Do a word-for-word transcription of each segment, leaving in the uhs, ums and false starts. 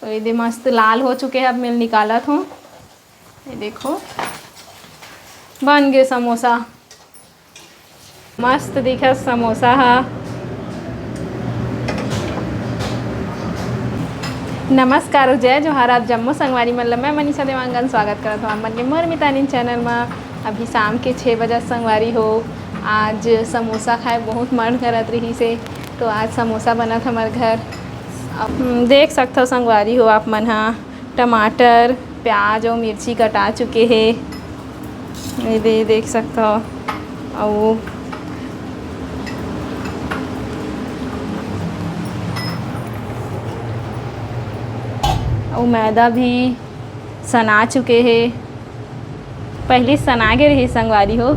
तो ये दे मस्त लाल हो चुके हे, अब मैं निकालत हूँ। ये देखो, बन गे समोसा, मस्त दिखत समोसा हा। नमस्कार अउ जय जोहार, आप जम्मो संगवारी मन ल मैं मनीषा देवांगन स्वागत करत हूँ आप मन के मोर मितानिन चैनल म। अभी शाम के छः बजत संगवारी हो, आज समोसा खाए बहुत मन करत रहिस हे, तो आज समोसा बनत हमर घर। अब, हम्म, देख सकथव संगवारी हो आप मन ह, टमाटर, प्याज अउ मिर्ची कटा चुके हे। ये दे देख सकथव, अउ अउ मैदा भी सना चुके हे, पहली सना गे रही संगवारी हो।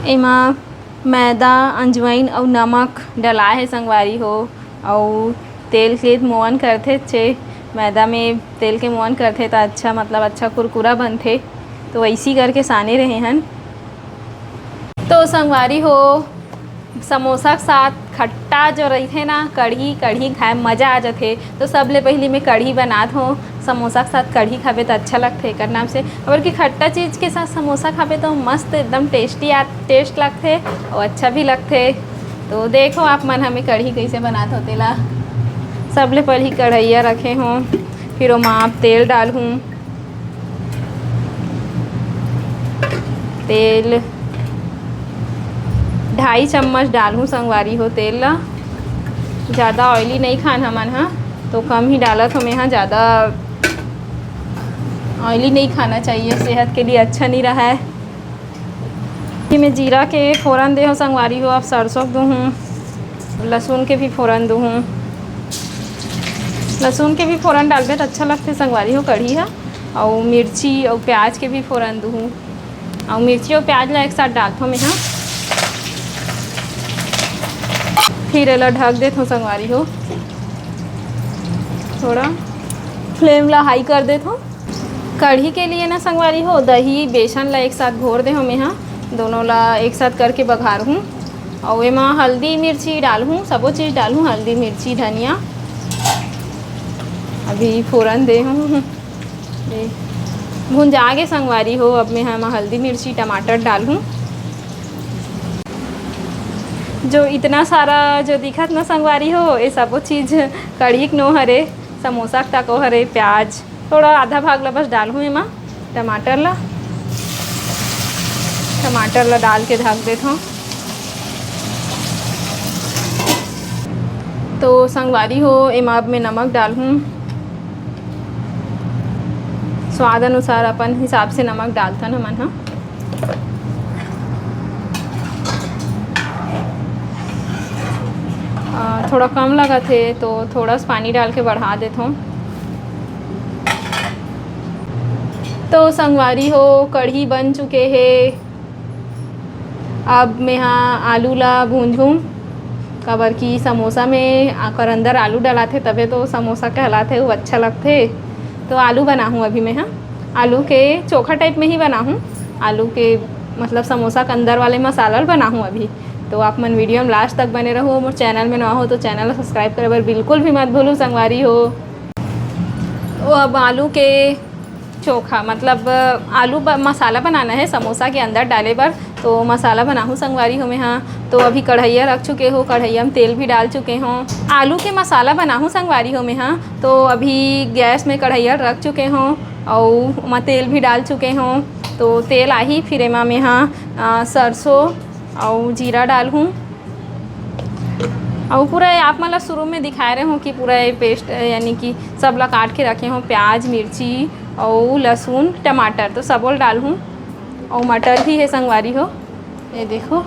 एमा मैदा, अजवाइन अउ नमक डलाए हे संगवारी हो, अउ तेल के मोअन करथे छे, मैदा में तेल के मोअन करथे त अच्छा, मतलब अच्छा कुरकुरा बनथे। तो वैसी करके साने रहे हन। तो संगवारी हो, समोसा के साथ खट्टा जो रहिथे ना, कढ़ी, कढ़ी खाए म मजा आ जाथे। तो सबले पहिली मैं कढ़ी बनात हों। समोसा के साथ कढ़ी खाबे त अच्छा लगथे एकर नाम से, काबर कि खट्टा चीज के साथ समोसा खाबे तो मस्त एकदम टेस्टी आ, टेस्ट लगथे अउ अच्छा भी लगथे। तो देखो आप मन, हमें कढ़ी कैसे बनात हों तेला। सबले पहिली कढ़ैया रखे हों, फिर ओमा आप तेल डालहूँ। तेल ढाई चम्मच डालहूँ संगवारी हो तेल ला। ज़्यादा ऑयली नहीं खान हमन ह, तो कम ही डालत हों मैं ह। ज़्यादा ऑयली नहीं खाना चाहिए, सेहत के लिए अच्छा नहीं रहा है। कि मैं जीरा के फोरन दे हों संगवारी हो, अब सरसों के दूहूँ, लहसुन के भी फोरन दूहूँ। लहसुन के भी फोरन डालबे त अच्छा लगथे संगवारी हो कढ़ी ह। अउ मिर्ची अउ प्याज के भी फोरन दूहूँ। अउ मिर्ची अउ प्याज ला एक साथ डालथों मैं ह। फिर एला ढक देथों संगवारी हो, थोड़ा फ्लेम ला हाई कर देथों। कढ़ी के लिए ना संगवारी हो, दही, बेसन ला एक साथ घोर दे हों मैं ह, दोनों ला एक साथ करके बघारहूँ। अउ एमा हल्दी, मिर्ची डालहूँ, सबो चीज डालहूँ, हल्दी, मिर्ची, धनिया। अभी फोरन दे हों, ये भुंजा गे संगवारी हो। अब मैं ह एमा हल्दी, मिर्ची, टमाटर डालहूँ। जो इतना सारा जो दिखत ना संगवारी हो, ये सबो चीज कढ़ी के नो हरे, समोसा के तको हरे, प्याज, थोड़ा आधा भाग ला बस डालहूँ एमा टमाटर ला, टमाटर ला डाल के ढक देथों। तो संगवारी हो, एमा अब मैं नमक डालहूँ, स्वाद अनुसार अपन हिसाब से नमक डालथन हमन ह। अ, थोड़ा कम लगत हे तो थोड़ा सा पानी डाल के बढ़ा देथों। तो संगवारी हो, कढ़ी बन चुके हे। अब मैं ह आलू ला भूंजहूँ, काबर कि समोसा में आकर अंदर आलू डलाथे तभे तो समोसा कहलाथे, वो अच्छा लगथे। तो आलू बनाहूँ अभी मैं ह, आलू के चोखा टाइप में ही बनाहूँ, आलू के मतलब समोसा के अंदर वाले मसाला ल बनाहूँ अभी। तो आप मन वीडियो में लास्ट तक बने रहो, मोर चैनल में नवा हो तो चैनल ला सब्सक्राइब करे बर बिल्कुल भी मत भूलू संगवारी हो। तो अब आलू के चोखा, मतलब आलू ब-, मसाला बनाना है समोसा के अंदर डाले बर। तो मसाला बनाहूँ संगवारी हो मैं ह। तो अभी कढ़ैया रख चुके हो, कढ़ैया में तेल भी डाल चुके हो। आलू के मसाला बनाहूँ संगवारी हो मैं ह। तो अभी गैस में कढ़ैया रख चुके हो, अउ ओमा तेल भी डाल चुके हो। तो तेल आही, फिर एमा मैं ह, अ, सरसों अउ जीरा डालहूँ। अउ पूरा ये आप मन ला शुरू में दिखाए रहे हों कि पूरा ये पेस्ट, यानी कि सब ला काट के रखे हों, प्याज, मिर्ची अउ लहसुन, टमाटर, तो सबो ल डालहूँ। अउ मटर भी हे संगवारी हो, ये देखो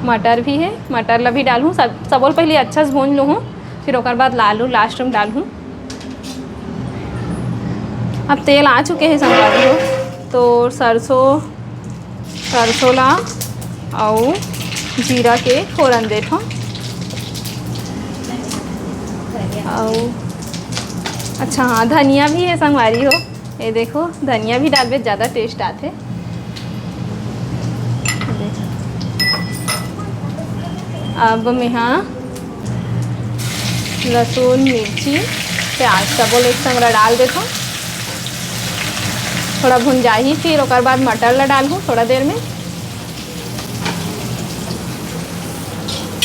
मटर भी हे, मटर ला भी डालहूँ। सब, सबो ल पहले अच्छा से भून लूहूँ, फिर ओकर बाद आलू लास्ट में डालहूँ। अब तेल आ चुके हे संगवारी हो, तो सरसों सरसों ला अउ जीरा के फोरन देथों। अउ अच्छा, हाँ, धनिया भी हे संगवारी हो, ये देखो, धनिया भी डालबे ज़्यादा टेस्ट आथे। अब मैं ह लहसुन, मिर्ची, प्याज सबो ल एक संग ला डाल देथों। थोड़ा भुंजाही, फिर ओकर बाद मटर ला डालहूँ थोड़ा देर में।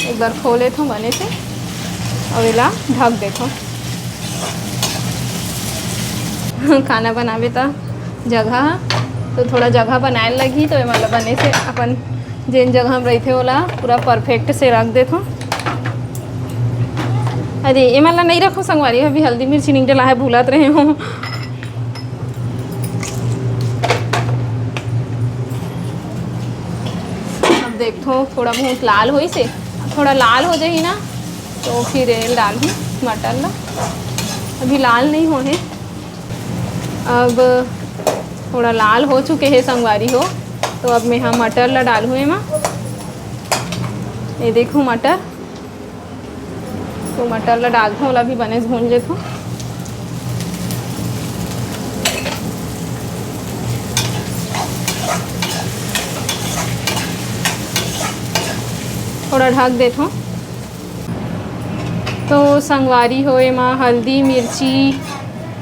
एक बार खो लेथों बने से, अउ एला ढक देथों। खाना बनाबे त जगह ह, तो थोड़ा जगह बनाए लगही, तो एमा ला बने से अपन जेन जगह हम रहिथे, ओला पूरा perfect से रख देथों। अरे, एमा ला नइ रखों संगवारी, अभी हल्दी मिर्ची नइ डला हे, भूलत रहे हों। अब देखथों, थोड़ा बहुत लाल होइस हे, थोड़ा लाल हो जाही ना, तो फिर ये डालहूँ मटर ला। अभी लाल नइ होहे, अब थोड़ा लाल हो चुके हे संगवारी हो, तो अब मैं हा मटर ला डालहूँ एमा। ये देखो मटर, तो मटर ला डालथों, ओला भी बने भून लेथों। थोड़ा ढक देथों। तो संगवारी हो, एमा हल्दी, मिर्ची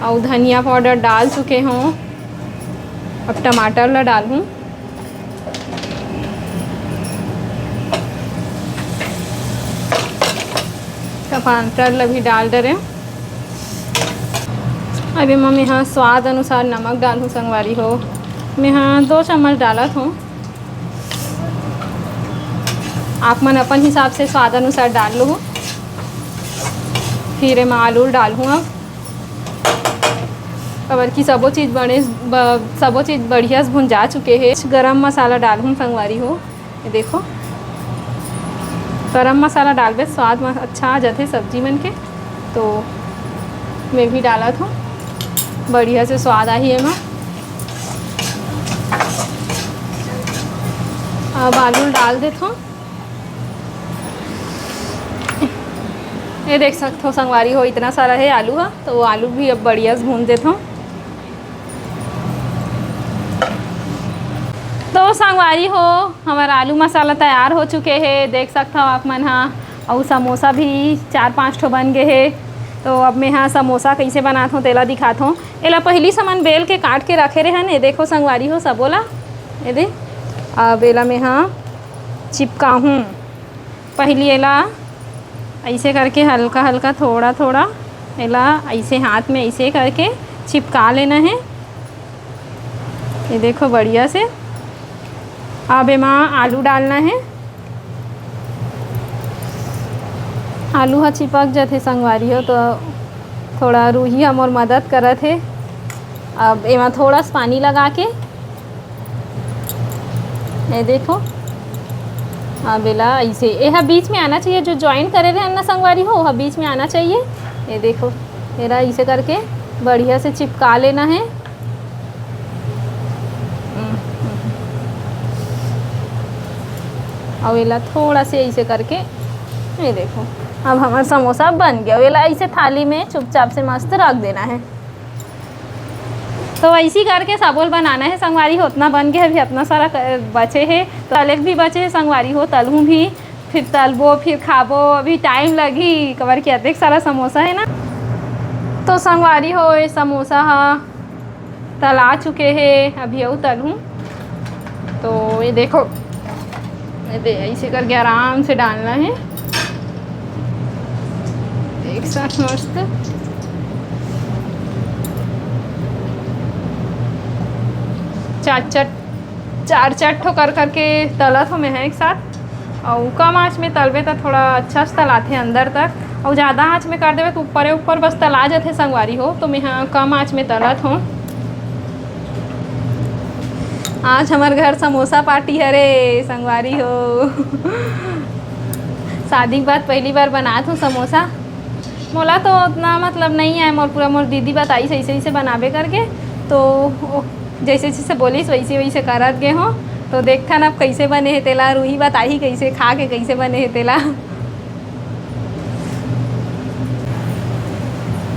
अउ धनिया पाउडर डाल चुके हों। अब टमाटर ला डालहूँ। टमाटर ला भी डाल डरें। अब एमा मेंहा स्वाद अनुसार नमक डालहूँ संगवारी हो। मेंहा दो चम्मच डालत हों। आप मन अपन हिसाब से स्वाद अनुसार डाल लहू। फिर एमा आलू डालहूँ अब, काबर कि सबो चीज बने, ब-, सबो चीज बढ़िया से भुंजा चुके हे। गरम मसाला डालहूँ संगवारी हो, ये देखो, गरम मसाला डालबे स्वाद म अच्छा आ जाथे सब्जी मन के। तो मैं भी डालत हों, बढ़िया से स्वाद आही एमा। अब आलू डाल देथों। ये देख सकथो संगवारी हो, इतना सारा हे आलू ह, तो वो आलू भी अब बढ़िया से भून देथों। तो संगवारी हो, हमर आलू मसाला तैयार हो चुके हे, देख सकथव आप मन ह। अउ समोसा भी चार पांच ठो बन गे हे। तो अब मैं हा समोसा कइसे बनात हों, तेला दिखात हों। एला पहिली समन बेल के काट के रखे रेहन। ये देखो संगवारी हो, सबो ला, ये दे, अब एला मैं हा चिपकाहूँ। पहिली एला अइसे करके हल्का हल्का, थोड़ा थोड़ा एला अइसे हाथ में अइसे करके चिपका लेना हे। ये देखो बढ़िया से। अब एमा आलू डालना हे। आलू ह चिपक जथे संगवारी हो, तो थोड़ा रूही ह मोर मदद करत हे। अब एमा थोड़ा सा पानी लगा के ये देखो, अब एला अइसे, एहा बीच में आना चाहिए, जो join करे रहे ना संगवारी हो, ओहा बीच में आना चाहिए। ये देखो, एला अइसे करके बढ़िया से चिपका लेना हे। अउ एला थोड़ा से अइसे करके, ये देखो, अब हमर समोसा बन गया। एला अइसे थाली में चुपचाप से मस्त रख देना हे। तो ऐसी करके सबोल बनाना हे संगवारी हो। उतना बन गए, अभी इतना सारा क-, बचे हे, तो अलग भी बचे हे संगवारी हो, तलहूँ भी, फिर तलबो, फिर खाबो। अभी टाइम लगही, काबर कि अतेक सारा समोसा हे ना। तो संगवारी हो, ये समोसा हा तला चुके हे, अभी अउ तलहूँ। तो ये देखो, ये दे, ऐसे करके आराम से डालना हे। एक साथ मस्त चार चार, चार चार ठो कर करके तलत हों मैं हा एक साथ। अउ कम आँच में तलबे त थोड़ा अच्छा से तलाथे अंदर तक, अउ ज़्यादा आँच में कर देबे त ऊपरे ऊपर बस तला जाथे संगवारी हो। तो मैं हा कम आँच में तलत हों। आज हमर घर समोसा पार्टी हरे संगवारी हो। शादी के बाद पहली बार बनात हों समोसा। मोला तो उतना मतलब नहीं आए, मोर पूरा मोर दीदी बताइस ऐसे ऐसे बनाबे करके, तो ओ, जैसे जैसे बोलिस वैसे वैसे करत गे हों। तो देखथन अब कैसे बने हे तेला, रूही बताही कैसे खा के कैसे बने हे तेला।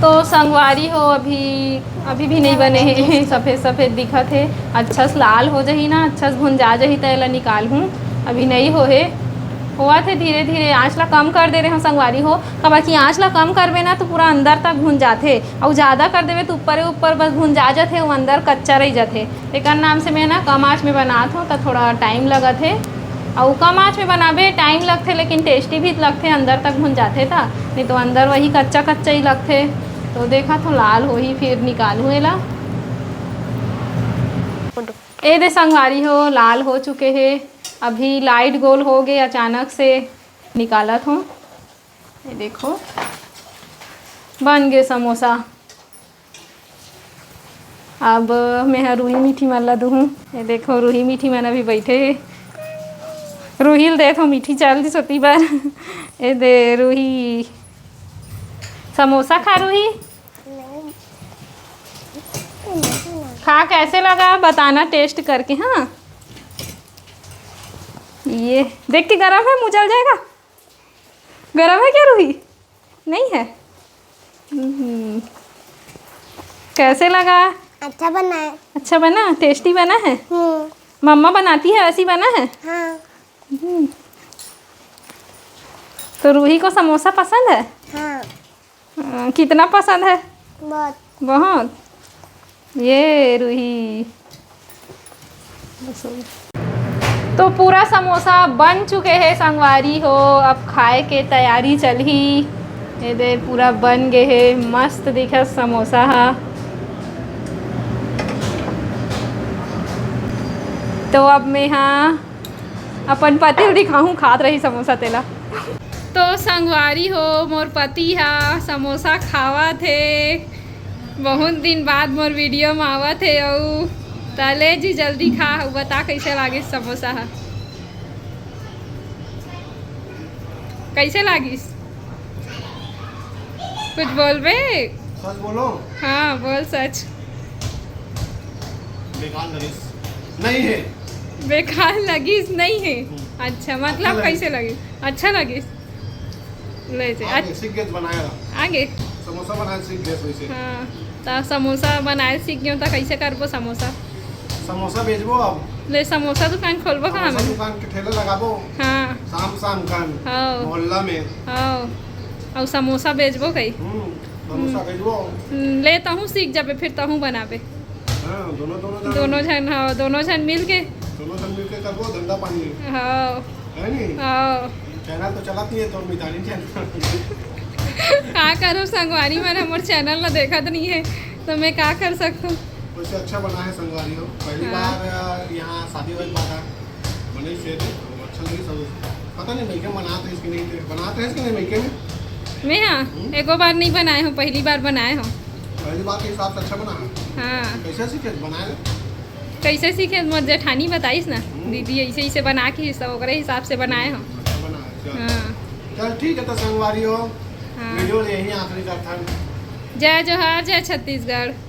तो संगवारी हो, अभी, अभी भी नहीं बने हे, सफेद सफेद दिखत हे। अच्छा से लाल हो जाही ना, अच्छा से भुंजा जाही त एला निकालहूँ। अभी नहीं हो हे, होवत हे धीरे-धीरे, आँच ला कम कर दे रहे हंव संगवारी हो, काबर कि आँच ला कम करबे ना, तो पूरा अंदर तक भुंजाथे, अउ जादा कर देबे, तो ऊपरे ऊपर बस भुंजा जाथे, अउ अंदर कच्चा रहि जाथे। तेकर नाम से मैं ना कम आँच में बनात हंव, त थोड़ा टाइम लगत हे। अउ कम आँच में बनाबे, टाइम लगथे, लेकिन tasty भी लगथे, अंदर तक भुंजाथे त, नहीं तो अंदर वही कच्चा-कच्चा ही लगथे। तो देखत हंव, लाल होही, फिर निकालहूँ एला। ए दे संगवारी हो, लाल हो चुके हे। अभी light गोल हो गे, अचानक से निकालत हंव। ये देखो, बन गे समोसा। अब मेंह रूही मीठी मन ला दूहूँ। ये देखो, रूही मीठी मन अभी बइठे हे। रूही ल देत हंव, मीठी चल दिस ओती बर। ये दे रूही, समोसा खा रूही। खा, कैसे लगा बताना taste करके। हाँ, ये देख के, गरम है, मुँह जल जाएगा। गरम है क्या रूही? नहीं है। हम्म। कैसे लगा? अच्छा बना है। अच्छा बना, tasty बना है। हम्म। मम्मा बनाती है वैसी बना है। हाँ। हम्म। तो रूही को समोसा पसंद है? हाँ। अ, कितना पसंद है? बहुत। बहुत। ये रूही। तो पूरा समोसा बन चुके हे संगवारी हो, अब खाए के तैयारी चलही। ये दे पूरा बन गे हे, मस्त दिखत समोसा ह। तो अब मेंहा अपन पति ल दिखाहूँ, खात रही समोसा तेला। तो संगवारी हो, मोर पति ह समोसा खावत हे, बहुत दिन बाद मोर video म आवत हे। अउ त ले जी, जल्दी खा अउ बता, कैसे लागिस समोसा ह? कैसे लागिस? कुछ बोलबे? सच बोलो। हाँ, बोल सच। बेकार लगिस। नहीं है। बेकार लगिस, नहीं है। हम्म। अच्छा, मतलब अच्छा लगिस। कैसे लगिस? अच्छा लगिस। ले जे, आगे अच्छ- सीख गए बनाएगा। आगे? समोसा बनाए सीख गए वैसे। हाँ, त समोसा बनाए सीख गए, त कैसे करबो समोसा? समोसा बेचबो अब। ले, समोसा दुकान खोलबो का समोसा हमन? दुकान के ठेला लगाबो। हाँ। शाम शाम कन हाँ। मोहल्ला में। हाँ। अउ समोसा बेचबो कई? हम्म, समोसा हम्म। बेचबो। हम्म, ले, तहूँ सीख जाबे, फिर तहूँ बनाबे। हाँ, दोनों, दोनों जन। दोनों जन, हाँ, दोनों जन मिल के। दोनों जन मिल के करबो धंधा पानी। हाँ। है नी? हाँ। Channel तो चलत नहीं है तोर मितानी channel। का करूँ संगवारी मन, हमर channel ला देखत नहीं है, तो मैं का कर सकत हूँ? वैसे अच्छा बना है संगवारी हो, पहली हाँ। बार, अ, यहाँ शादी वाली बात है, बने से तो अच्छा लगे सब। पता नहीं, मैं क्या बनात है इसके नहीं थे, बनात है इसके नहीं मैं क्या में? मैं हाँ, हम्म? एको बार नहीं बनाए हूँ, पहली बार बनाए हूँ। पहली बार के हिसाब से अच्छा बना है। हाँ। कैसे सीखे बनाए? कैसे सीखे? मोर जेठानी बताइस ना, हम्म। दीदी ऐसे, ऐसे बना के हिसाब, ओकरे हिसाब से बनाए हूँ। अच्छा बना है, चल। हाँ। चल ठीक है, तो संगवारी हो, हाँ। Video यहीं आखिरी करथन। जय जोहार, जय छत्तीसगढ़।